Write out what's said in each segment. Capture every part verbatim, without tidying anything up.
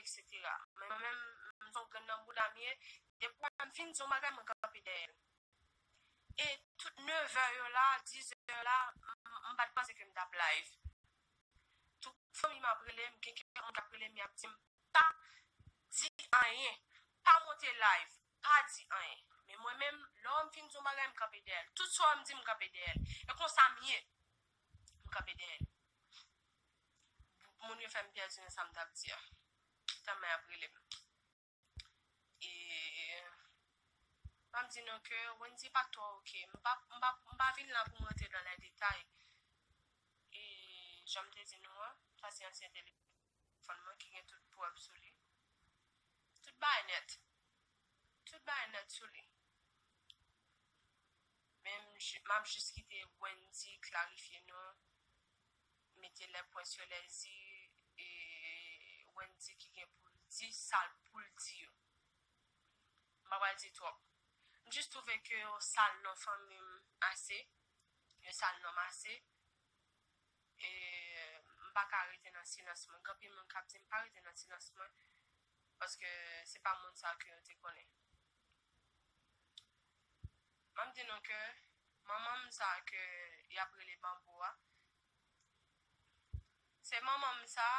etsetera. Men mwen menm, m se yon grenn nan bouda m ye. Depi m fin di yon bagay, mwen kanpe dèyè l. E tout nevè yo la, dizè yo la, m, m pa t panse ke m t ap live. Tout fanmi m ap rele m, gen kèk moun k ap rele m, y ap di m, "Pa di anyen, pa monte live, pa di anyen." Men mwen menm, lè w wè m fin di yon bagay, m kanpe dèyè l. Tout sa w wè m di, m kanpe dèyè l. E konsa m ye, m kanpe dèyè l. Moun yo fè m pèdi nan sa m t ap di a. Tèlman y ap rele m. E m ap di nou ke Wendy pa t twò oke. M pa, m pa, m pa vin la pou m rantre nan lè detay. E jan m te di nou an, sa se ansyen telefòn mwen ki gen tout prèv sou li. Tout bagay nèt. Tout bagay nèt sou li. Men m, m ap jis kite Wendy klarifye nou, mete les points sur les i, e Wendy ki gen pou l di sa l pou l di yo. M pa pral di twòp. M jis twouve ke yo sal non fanmi m ase, yo sal non m ase, e m pa ka rete nan silans mwen. Gen anpil moun k ap di m pa rete nan silans mwen, paske se pa moun sa ke yo te konnen. M ap di nou ke manman m sa ke y ap rele Bambou a, se manman m sa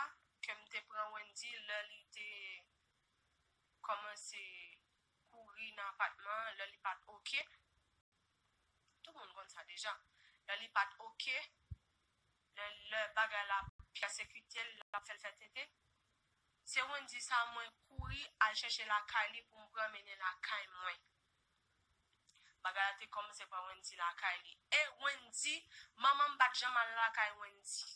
ke m te pran Wendy lè li te kòmanse kouri nan apatman an, lè li pa t oke. Tout moun konn sa deja. Lè li pa t oke, lè, lè bagay la pèsekite l, l ap fè l fè tete, se Wendy sa mwen kouri al chèche lakay li pou m pran mennen lakay mwen. Bagay la te kòmanse pa Wendy lakay li. E Wendy, manman m pa t janm al lakay Wendy.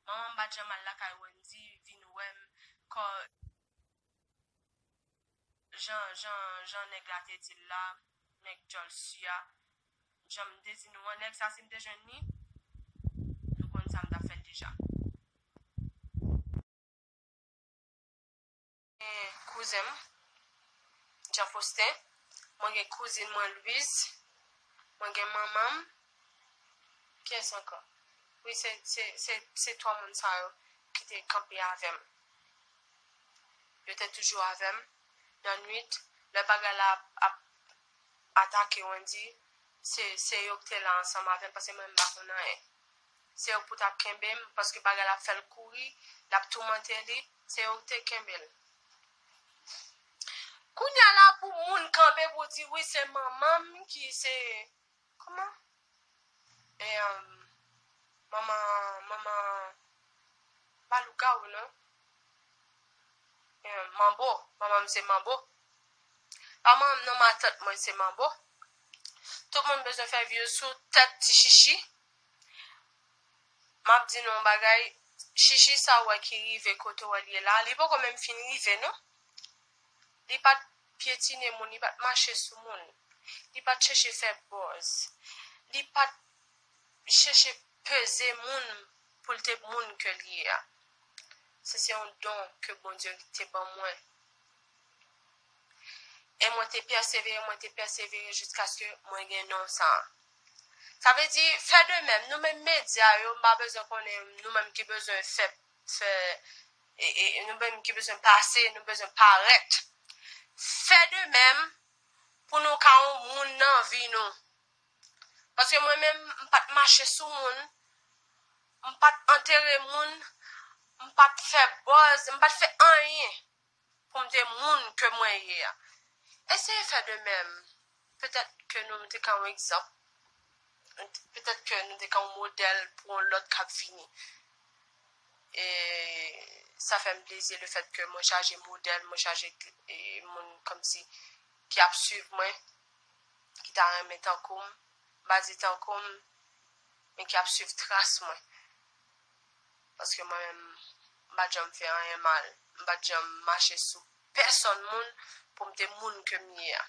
Manman m pa t janm al lakay Wendy, vin wè m, kò, jan, jan, jan nèg la te di l la, nèg djòl si a, jan m te di nou an, nèg sa si m te jwenn li, nou konn sa m t ap fè l deja. Gen kouzen m, Jean Faustin, mwen gen kouzin mwen Louise, mwen gen manman m, kiyès ankò? Wi, se, se, se, se twa moun sa yo ki te kanpe avè m. Yo te toujou avè m nan nwit, lè bagay la ap, ap atake Wendy, se, se yo ki te la ansanm avè m, paske mwen, m pa konn anyen. Se yo pou t ap kenbe m, paske bagay la ap fè l kouri, l ap toumante li, se yo ki te kenbe l. Kounye a la, pou moun kanpe pou di, wi, se manman m ki se, kòman? E, um, manman, manman, pa lougawou, non. E, manbo, manman m se manbo. Pa manman m non, matant mwen se manbo. Tout moun bezwen fè vye sou tèt ti chichi. M ap di nou yon bagay, chichi sa w wè ki rive kote w wè l ye la, li poko menm fin rive, non. Li pa t pyetine moun, li pa t mache sou moun, li pa t chèche fè buzz, li pa t chèche peze moun pou l te moun ke l ye a. Se, se yon don ke Bondye te ban mwen. E mwen te pèsevere, mwen te pèsevere jiskaske mwen gen non sa a. Sa vle di, fè de menm, nou menm medya yo, m pa bezwen konnen, nou menm ki bezwen fè, fè, e, e, nou menm ki bezwen pase, nou bezwen parèt. Fè de menm pou nou ka yon moun nan vi nou. Paske mwen menm, m pa t mache sou moun, m pa t antere moun, m pa t fè buzz, m pa t fè anyen pou m te moun ke mwen ye a. Eseye fè de menm. Petèt ke nou te ka yon egzanp. Petèt ke nou te ka yon modèl pou yon lòt k ap vini. E sa fè m plezi lefèt ke mwen chaje modèl, mwen chaje, e, moun kòmsi ki ap swiv mwen, ki ta renmen tankou m, m pa di tankou m, men ki ap swiv tras mwen. Paske mwen menm, m pa t janm fè anyen mal. M pa t janm mache sou pèsonn moun pou m te moun ke m ye a.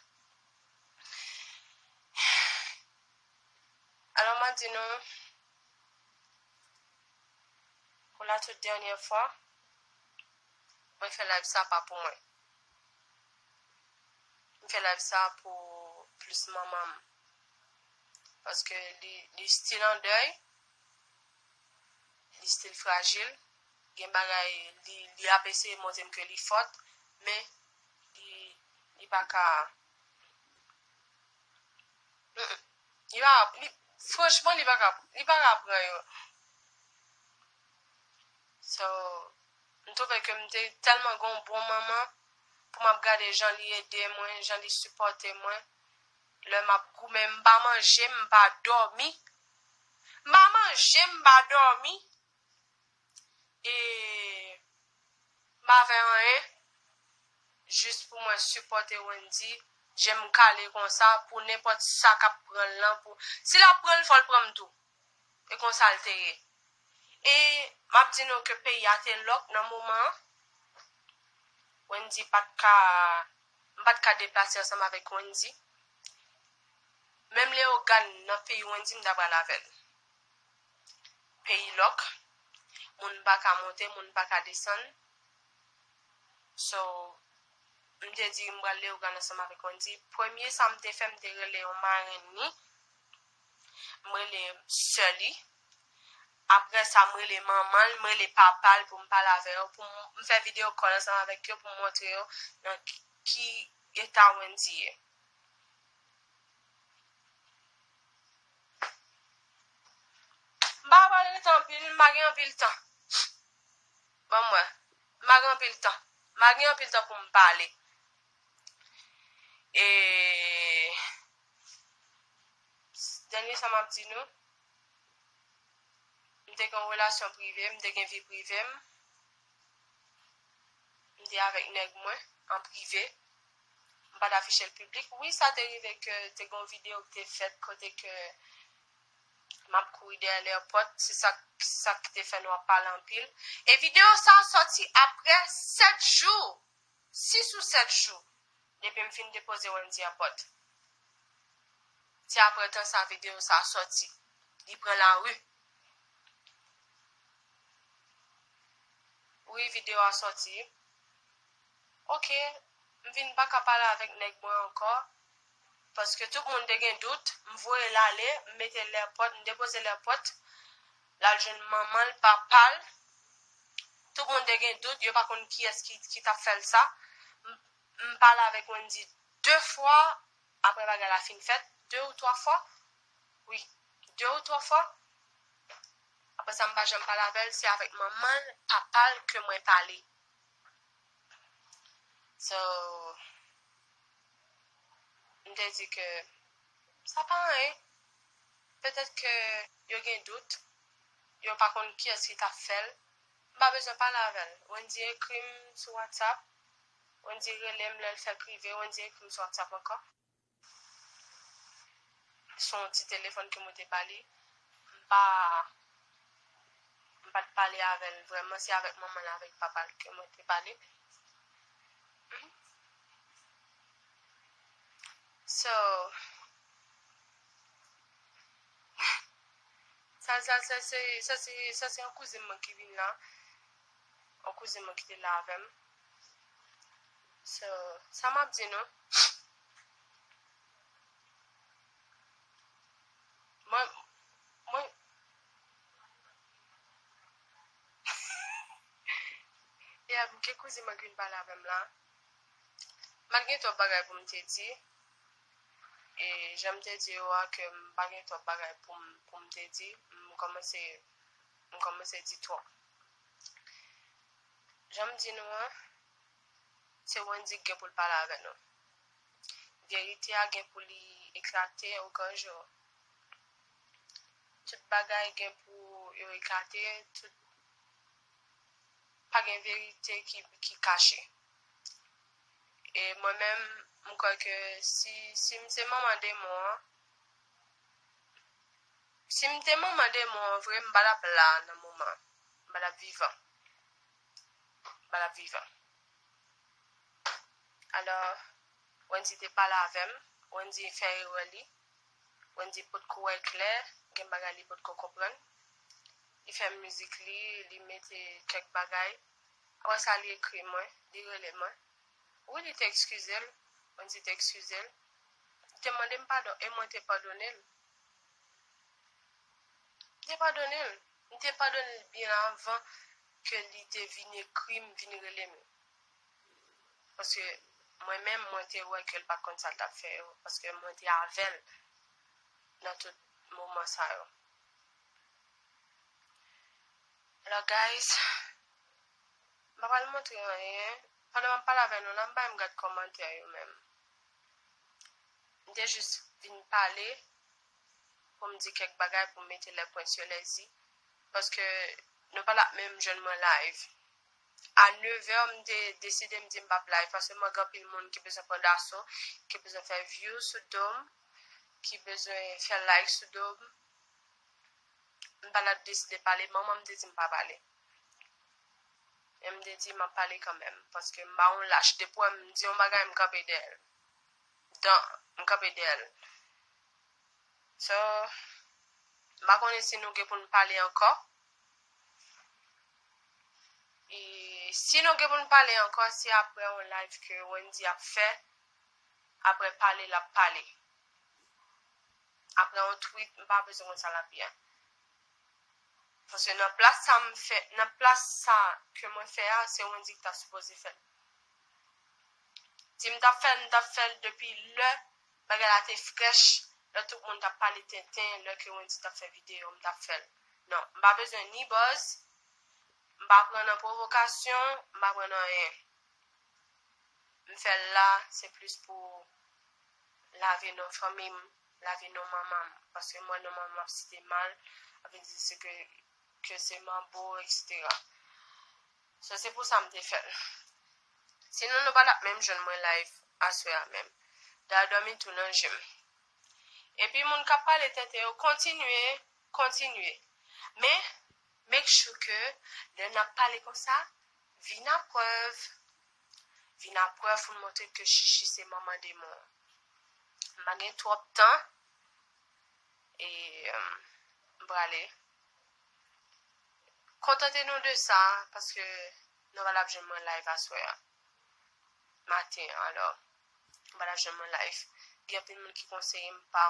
Alò, m a di nou, pou la tout dènyè fwa, mwen fè live sa pa pou mwen. M fè live sa pou plis manman m. Paske li, li still an dèy, li still frajil. Gen bagay li, li ap eseye montre m ke li fòt, men li, li pa ka. Mm-mm. Li pa, li, franchman, li pa ka, li pa ka pran yo. So, m twouve ke m te tèlman gen yon bon manman pou m ap gade jan li ede mwen, jan li sipòte mwen. Lè m ap goumen, m pa manje, m pa dòmi. M pa manje, m pa dòmi. E m pa fè anyen. Jis pou mwen sipòte Wendy. Je m kale konsa pou nenpòt sa k ap pran l lan. Pou, si l ap pran l, fò l pran m tou. E konsa l te ye. E m ap di nou ke peyi a te lòk nan moman an. Wendy pa t ka, m pa t ka deplase ansanm avèk Wendy. Menm Leyogàn nan peyi Wendy, m ta pral avè l. Peyi lòk, moun pa ka monte, moun pa ka desann. So, m te di m pral Leyogàn ansanm avèk Wendy. Premye sa m te fè, m te rele yon marenn li. M rele sè li. Apre sa, m rele manman l, m rele papa l pou m pale avè yo, pou m, m fè video call ansanm avèk yo pou m montre yo nan ki, ki eta Wendy ye. M pa pral rete anpil, m pa gen anpil tan. Ban m wè. M pa gen anpil tan. M pa gen anpil tan pou m pale. E dènye sa m ap di nou, m te gen yon relasyon prive, m te gen vi prive m. M te avèk nèg mwen an prive. M pa t afiche l piblik. Wi, sa te rive ke te gen yon videyo ki te fèt kote ke m ap kouri dèyè lèpòt. Se sa, se sa ki te fè nou ap pale anpil. E videyo sa a sòti apre sèt jou, sis ou sèt jou, depi m fin depoze Wendy an pòt. Se apre tan sa videyo sa a sòti. Li pran lari. Wi, videyo a sòti. Oke, m vin pa ka pale avèk nèg mwen ankò. Paske tout moun te gen dout. M voye l ale, m mete l lèpòt, m depoze l lèpòt. L al jwenn manman l, papa l. Tout moun te gen dout, yo pa konn kiyès ki, ki t ap fè l sa. M, m pale avèk Wendy de fwa, apre bagay la fin fèt, de ou twa fwa. Wi, de ou twa fwa. Apre sa, m pa janm pale avè l, se avèk manman l, papa l ke mwen pale. So, m te di ke sa pa anyen. Petèt ke yo gen dout, yo pa konn kiyès ki t ap fè l. M pa bezwen pale avè l. Wendy ekri m sou WhatsApp. Wendy rele m lè l fèk rive. Wendy ekri m sou WhatsApp ankò. Se yon ti telefòn ke mwen te ba li. M pa, m pa t pale avè l vrèman. Se avèk manman l, avèk papa l ke mwen te pale. Mhm. So, sa, sa, sa se, sa se, sa se yon kouzin mwen ki vin la. Yon kouzin mwen ki te la avè m. So, sa m ap di nou. Mwen, mwen, yeah, gen kouzin mwen ki vin pale avè m la. M pa t gen twòp bagay pou m te di. E jan m te di yo a ke m pa gen twòp bagay pou m, pou m te di, m kòmanse, m kòmanse di twòp. Jan m di nou an, se Wendy ki gen pou l pale avè nou. Verite a gen pou li eklate ogòj ou. Tout bagay gen pou yo eklate, tout, pa gen verite ki, ki kache. E mwen menm, m kwè ke si, si m se manman demon an, si m te manman demon an vre, m pa t ap la nan moman an. M pa t ap vivan. M pa t ap vivan. Alò, Wendy te pale avè m. Wendy fè erè li. Wendy potko wè klè. Gen bagay li potko konprann. Li fè mizik li, li mete kèk bagay. Apre sa, li ekri mwen, li rele mwen. Wi, li te eskize l. Wendy te eskize l. Li te mande m padon e mwen te padone l. M te padone l. M te padone l byen avan ke li te vin ekri m, vin rele m. Paske mwen menm, mwen te wè ke l pa t konn sa l t ap fè yo, paske mwen te avè l nan tout moman sa yo. Alò, guys, m pa pral montre anyen. Pandan m ap pale avè nou la, m pa menm gad kòmantè yo menm. M te jis vin pale pou m di kèk bagay, pou m mete les points sur les i. Paske nou pa t ap menm jwenn mwen live. A nevè, m te deside, m di m p ap live, paske mwen gen anpil moun ki bezwen pran daso, ki bezwen fè view sou do m, ki bezwen fè like sou do m. M pa t ap deside pale, manman m te di m pa pale. E m te di m ap pale kanmenm, paske m pa yon lach. Depi w wè m di yon bagay, m kanpe dèyè l. Dan, m kanpe dèyè l. So, m pa konnen si nou gen pou n pale ankò. E si nou gen pou n pale ankò, se apre yon live ke Wendy ap fè. Apre pale, l ap pale. Apre yon tweet, m pa bezwen konn sa l ap ye. Paske nan plas sa m fè, nan plas sa ke mwen fè a, se Wendy ki ta sipoze fè l. Si m t ap fè l, m t ap fè l depi lè bagay la te frèch, lè tout moun t ap pale tenten, lè ke Wendy t ap fè videyo, m t ap fè l. Non, m pa bezwen ni buzz, m pa pran nan pwovokasyon, m pa pran nan anyen. M fè l la, se plis pou lave non fanmi m, lave non manman m. Paske m wè non manman m ap site mal, ap di se ke, ke se manbo, etsetera. So, se pou sa m te fè l. Sinon, nou pa t ap menm jwenn mwen live aswè a menm. Dayè dòmi tou nan je m. Epi moun k ap pale tenten yo, kontinye, kontinye. Men, make sure ke lè n ap pale konsa, vin a prèv. Vin a prèv pou n montre ke Chichi se manman demon. M pa gen twòp tan. E, um, m prale. Kontante nou de sa, paske nou pa t ap jwenn mwen live aswè a. Maten an, alò. Nou pa t ap jwenn mwen live. Gen anpil moun ki konseye m pa